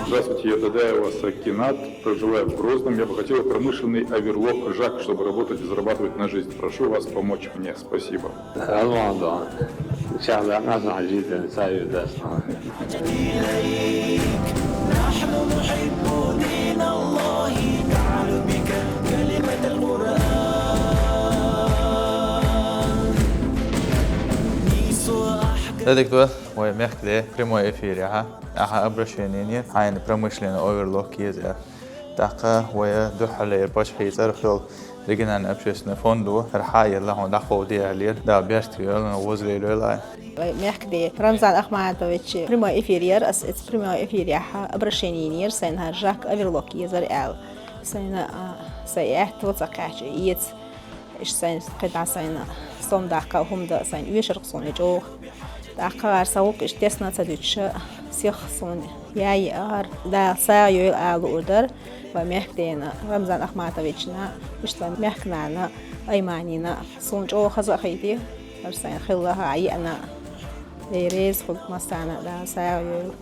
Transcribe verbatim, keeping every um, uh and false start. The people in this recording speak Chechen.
Здравствуйте, я Дадаева Сакинат, проживаю в Грозном. Я бы хотела промышленный оверлок Жак, чтобы работать и зарабатывать на жизнь. Прошу вас помочь мне. Спасибо. Рамадан. Иншалла, Рамадан жиден саюдас. نحن نحب دين الله، تعال بك كلمة القرآن. Дадик дуа, вай мехкде прямой эфир яха. Аха обращение нет, хьайна промышленный оверлок еза. ТӀаккха вай духхьал ер пачхьи цӀерхьал региональный общественный фонд ду, ара хьа елла хьона дӀакховда аьлла, да берт вела, возле лела. Вай мехкде Рамзан Ахматович прямой эфир яр, ас эц прямой эфир яха обращение яр, сайна хӀара Жак оверлок езар аьлла. Сайна, а, сай аьттув ца кхаьча, эц. Иш сайна кхидӀа сайна сом даккха хӀума да сайна оьшарх суна чӀоагӀа. ТӀаккха гӀар са гӀулакх иш тесна ца дуьтуша, сих суна яй агӀар Дала сагӀа йойла ала луур дар, ва мехкдена Рамзан Ахматовична, иштта мехкнана Айманина. Суна чӀоагӀа хаза а хийти, гӀар сайна хилла хьа а йиъна. Дей реза хуьлда массана, Дала сагӀа йойла.